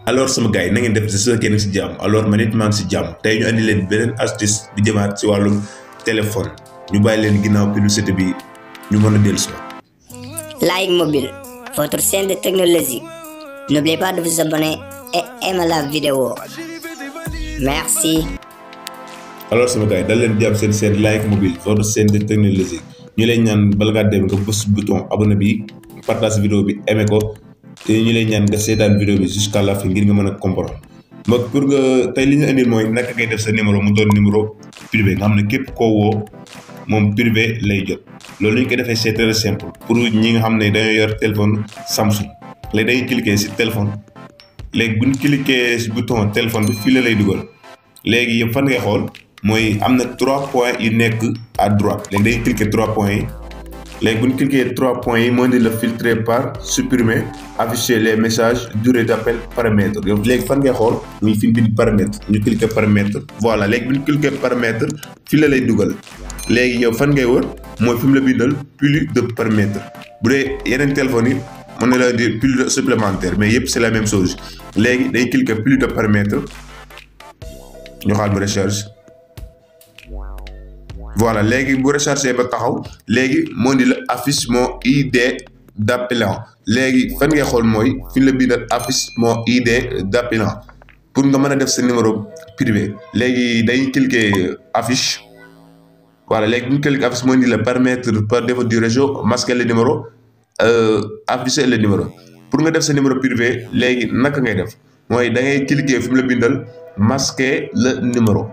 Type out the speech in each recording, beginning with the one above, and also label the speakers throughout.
Speaker 1: alors sama gars yi na ngeen def j'espère que yéen si jàmm alors man it maa ngi si jàmm tey ñu andi leen beneen astuce bi jëmaat si wàllum téléphone ñu bàyyi leen ginnaaw publicité bi ñu mën a dellu si.
Speaker 2: Like Mobile, votre chaîne de technologie. N'oubliez pas de vous abonner et aimer la vidéo. Merci.
Speaker 1: alors sama gars yi dal leen jàmm seen chaîne Like Mobile votre chaîne de technologie ñu lay ñaan bala ngaa dem nga bës bouton abonné bi partage vidéo bi aimé ko te ñu lay ñaan nga seetaan vidéo bi jusqu'à la fin ngir nga mën a comprendre donc pour nga tey li ñu indil mooy naka ngay def sa numéro mu doon numéro privé nga xam ne képp koo woo moom privé lay jot loolu ñu koy defee c'est très simple pour ñi nga xam ne dañoo yor téléphone Samsung léegi dañuy cliquer si téléphone léegi bu ñu cliquer si bouton téléphone bi fii la lay dugal léegi yëpp fan ngay xool mooy am na 3 points yu nekk à droite léegi dañuy cliquer 3 points yi léegi bu ñu cliquer 3 points yi moo di la filtrer par supprimer afficher les messages durée d'appel paramètres yow léegi fan ngay xool muy fi mu bind paramètre ñu cliquer paramètre voilà léegi bu ñu cliquer paramètre fii la lay dugal léegi yow fan ngay wër mooy fi mu la bindal plus de paramètres bu dee yeneen téléphones yi mën na la dire plus de supplémentaire mais yëpp c'est la même chose léegi day cliquer plus de paramètres ñu xaar mu recherche voilà léegi bu recherché ba taxaw léegi moo di la affiche mon ID d'appelant léegi fan ngay xool mooy fi la bindal affiche mon ID d'appelant pour nga mën a def sa numéro privé léegi day cliquer affiche voilà léegi bu ñu cliquer affiche moo di la permettre par défaut du réseau masquer le numéro afficher le numéro pour nga def sa numéro privé léegi naka ngay def mooy da ngay cliquer fi mu la bindal masquer le numéro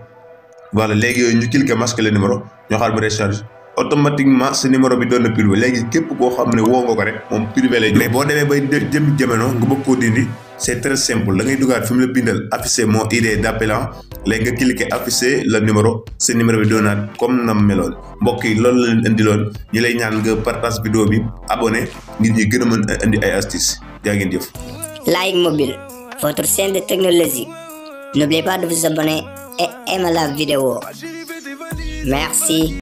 Speaker 1: voilà léegi yooyu ñu cliquer masquer le numéro ñoo xaar mu recharge automatiquement sa numéro bi doon na privé léegi képp koo xam ne woo nga ko rek moom privé lay mais boo demee bay jëm jamono nga bëgg koo dindi c'est très simple da ngay dugaat fi mu la bindal afficher mon ID d'appelant léegi nga cliquer afficher le numéro sa numéro bi doonaat comme na meloon mbokk yi loolu la leen indiloon ñi lay ñaan nga partage vidéo bi abonné ngir ñi gën a mën a indi ay astuces jaa ngeen jëf.
Speaker 2: Like Mobile, votre chaîne de technologie. N'oubliez pas de vous abonner et aimer la vidéo. Merci.